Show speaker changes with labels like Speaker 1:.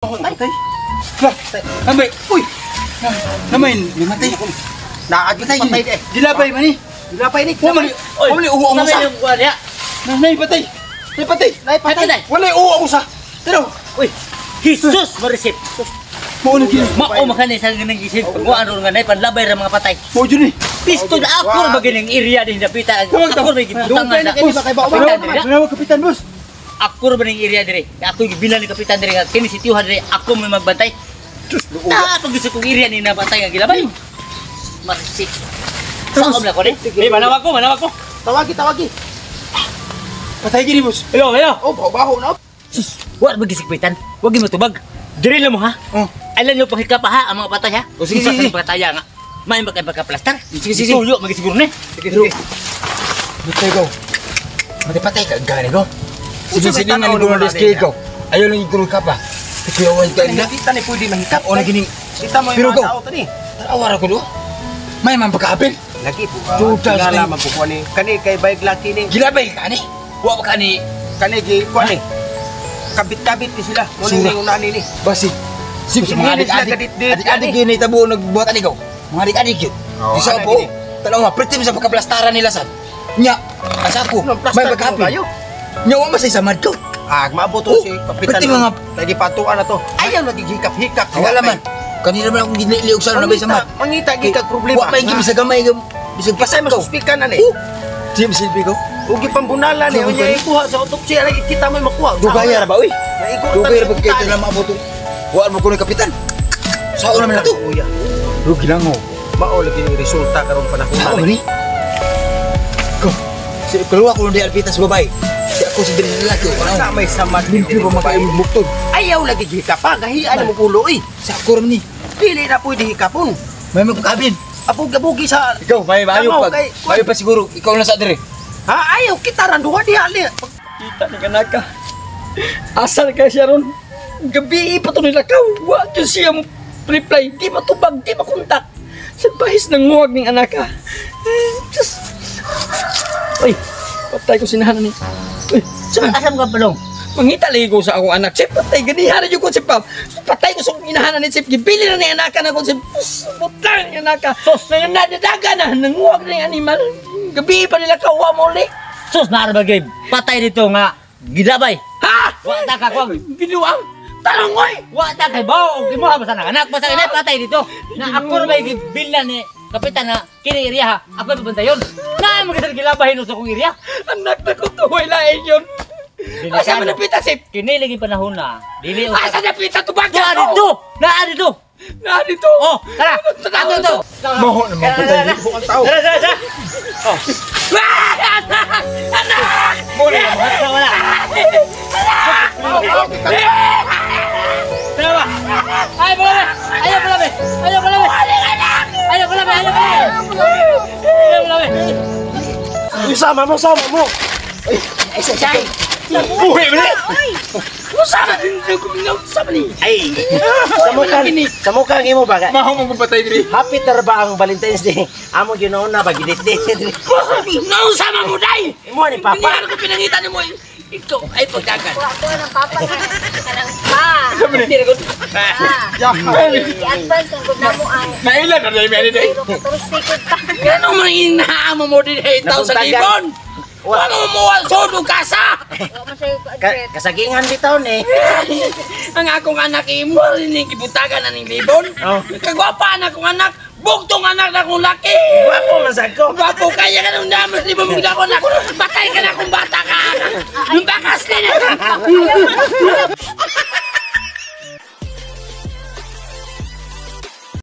Speaker 1: Patay. Lah, namay. Uy. Namay, namatay.
Speaker 2: Naagi
Speaker 1: Patay
Speaker 2: patay
Speaker 1: yun.
Speaker 2: eh.
Speaker 1: Gilabay man ni.
Speaker 2: Gilabay ni.
Speaker 1: Wa man. Wa man uho ang usa. Nay patay. Nay patay.
Speaker 2: Nay patay.
Speaker 1: Wala uho ang usa. Tanaw.
Speaker 3: Uy, Jesus marisip.
Speaker 1: Mao na gid.
Speaker 3: Mao makani sa ganang gisip. Pagwaan ron nga nay panlabay ra mga patay.
Speaker 1: Mao jud ni.
Speaker 3: Pistol ako ra ba gining area din dapita.
Speaker 1: Tawag,
Speaker 3: Ako ra gibutang
Speaker 2: Dugay na
Speaker 3: nga.
Speaker 2: kini ba kay bao ba?
Speaker 3: Kapitan diri.
Speaker 1: Tanaw kapitan boss.
Speaker 3: Ako ra ba ning area diri. Ako gibilan ni kapitan diri nga kini si tiyuhan diri ako may magbantay. Ta pag gusto kong area ni nabatay nga gilabay. Marisip. Sa na ko ni. Eh, manawag ko, manawag ko.
Speaker 2: Tawagi, tawagi.
Speaker 1: Patay gini boss.
Speaker 3: Hello, hello.
Speaker 2: Oh, baho-baho na.
Speaker 3: Sus, wa ba gisik kapitan? Wag gyud matubag. Diri lang mo ha.
Speaker 1: Oh.
Speaker 3: Alam niyo panghikap ha ang mga patay ha.
Speaker 1: Oh, sige,
Speaker 3: Usa
Speaker 1: sige,
Speaker 3: sa
Speaker 1: sige.
Speaker 3: pataya nga. May ba kay pagka-plaster?
Speaker 1: Sige, sige, sige.
Speaker 3: Tuyo magisiguro ni.
Speaker 1: Sige, sige. Matay ko. Matay patay ka gani ko. Sige
Speaker 2: Unsa may
Speaker 1: sige nga
Speaker 2: tanaw
Speaker 1: ni
Speaker 2: naman
Speaker 1: Donald
Speaker 2: ani
Speaker 1: SK ko. Ayaw lang iguro ka pa. Kuya wal ka na.
Speaker 2: Kita ni pwede mahikap.
Speaker 1: O na gini.
Speaker 2: Kita mo
Speaker 1: Pero
Speaker 2: yung
Speaker 1: go.
Speaker 2: mga tao tani.
Speaker 1: Tanaw ra ko do. May man pagkaapil.
Speaker 2: Lagi po.
Speaker 1: Tutas
Speaker 2: Tingala
Speaker 1: ni.
Speaker 2: man po ko ni. Kani kay bike laki ni.
Speaker 1: Gilabay ka ni. Wa pa ka ni.
Speaker 2: Kani gi kuan ni. Kabit-kabit ni sila. Mo ni
Speaker 1: Sura.
Speaker 2: ning unani ni.
Speaker 1: Basi. Sim sa mga
Speaker 2: Hindi sila
Speaker 1: adik-adik.
Speaker 2: gadit-dit,
Speaker 1: Adik-adik
Speaker 2: ani.
Speaker 1: yun ay tabo nagbuhat ani ko. Mga adik-adik yun.
Speaker 2: Oo,
Speaker 1: Isa
Speaker 2: ana
Speaker 1: po.
Speaker 2: gini.
Speaker 1: Tanaw nga, pretty sa pagkaplastaran nila sad. Nya, asa ko.
Speaker 2: Anong
Speaker 1: May
Speaker 2: plaster
Speaker 1: pagkaapil.
Speaker 2: kayo?
Speaker 1: Nya wa masay samad ko.
Speaker 2: Ah, maabot to
Speaker 1: Oh,
Speaker 2: si kapitan.
Speaker 1: pati mga-
Speaker 2: lagi patuan na to. Ayaw lagi hikap-hikap.
Speaker 1: Wala man. Kanina man akong giniliog sa nabay samad.
Speaker 2: Mangita gi kag problema.
Speaker 1: Wa may bisag gamay bisag
Speaker 2: Pasay
Speaker 1: ko.
Speaker 2: masuspikan na ni.
Speaker 1: Oh. Jim silbi ko.
Speaker 2: Ugi pambunalan ni
Speaker 1: Sige,
Speaker 2: unya ikuha sa autopsy lagi kita mo makuha.
Speaker 1: Dugay ra ba uy?
Speaker 2: Naigo
Speaker 1: Dugay ra pag kay na maabot. Wa mo kuno kapitan. Sao naman na to?
Speaker 2: Uya.
Speaker 1: Rugi lang oh.
Speaker 2: Mao lagi ni resulta karon panahon
Speaker 1: Sao
Speaker 2: na
Speaker 1: ni? Ko. Si keluar ko di alpitas babae. Si ako si diri lalaki ko
Speaker 2: Sa
Speaker 1: na.
Speaker 2: may samad
Speaker 1: Limpyo ba makaimog buktod?
Speaker 2: Ayaw lagi hikap pa gahian mo ulo eh.
Speaker 1: Sa ako ra ni.
Speaker 2: Dili na pwede hikapon.
Speaker 1: May magpakabin.
Speaker 2: Abog-abogi sa
Speaker 1: Ikaw may maayo
Speaker 2: Tama,
Speaker 1: pag
Speaker 2: kay-
Speaker 1: maayo pa siguro ikaw na sa diri.
Speaker 2: Ha ayaw kita ran duha diha li.
Speaker 4: Kita ni kanaka. Asal kay siya ron. Gabi pa to nila ka. Wa jud siya mo reply. Di matubag, di makontak. Sa bahis ng huwag ning anaka. Eh, just... Uy, patay ko sinahan ni. Uy, saan?
Speaker 3: Asam ka palong?
Speaker 4: Mangita lagi ko sa akong anak. Sip, patay. Ganihan na ko, sip, pa. Patay ko sa akong inahanan ni Sip. Gibili na ni anaka na ko, sip. Butang ni anaka. Sus, nanganadaga na. Nanguwag na yung animal. Gabi pa nila kawa mo ulit.
Speaker 3: Sus naa ra ba gay patay dito nga gilabay.
Speaker 4: Ha?
Speaker 3: Wa ta ka kwang.
Speaker 4: Binuang! Tanong oy!
Speaker 3: Wa ta kay bao og imo basta nang anak basta ini patay dito. Na ako ra ba gibilan ni kapitan na kini area ha. Ako babantayon. Na mo gisal gilabay no sa akong area.
Speaker 4: Anak na ko to, way lain yun! Asa man napita sip?
Speaker 3: Kini lagi panahon na. Dili og
Speaker 4: Asa napita tubag
Speaker 3: Naa dito. Naa dito.
Speaker 4: Na dito!
Speaker 3: Oh, tara. Ato to.
Speaker 1: Maho naman patay.
Speaker 2: Ang tao.
Speaker 3: Tara, tara, tara.
Speaker 4: Ah! Anak! Anak!
Speaker 3: Wala, wala. Tara ba? Ay, palabi. Ayaw palabi. Ayaw palabi. Ayaw palabi, ayaw palabi. Ayaw palabi.
Speaker 2: Uy, sama mo, sama mo.
Speaker 1: Buhi man ni.
Speaker 4: Usama din Usama ni!
Speaker 2: Ay. Sa mukha ang imo ba?
Speaker 1: Maho mo patay diri.
Speaker 2: Happy tar ba ang Valentine's Day? Amo ginoon na ba gidit-dit.
Speaker 4: Nausama mo day!
Speaker 2: Imo ni papa.
Speaker 4: Hindi ko pinangita ni mo. Ikaw ay pagdagan.
Speaker 5: Wa ko ng papa ka kanang pa.
Speaker 4: Ya.
Speaker 5: I-advance ang gud namo ang
Speaker 1: Nailan na dai mi ani dai.
Speaker 5: 014 gud pa.
Speaker 4: Ano man inaamo mo din eh, tao sa
Speaker 2: Nabuntagan.
Speaker 4: libon? Wala mo mo sudog kasa!
Speaker 5: Wa man siya
Speaker 2: Ka
Speaker 5: address.
Speaker 2: kasagingan bitaw ni.
Speaker 4: Ang akong anak imo ni gibutagan aning libon.
Speaker 2: Oh.
Speaker 4: Kagwapa na akong anak, bugtong anak na akong laki.
Speaker 2: Gwapo man sad ko.
Speaker 4: Gwapo kaya ka nung damas libon mo ako anak. Patay ka na kung bata ka. Yung bakas na.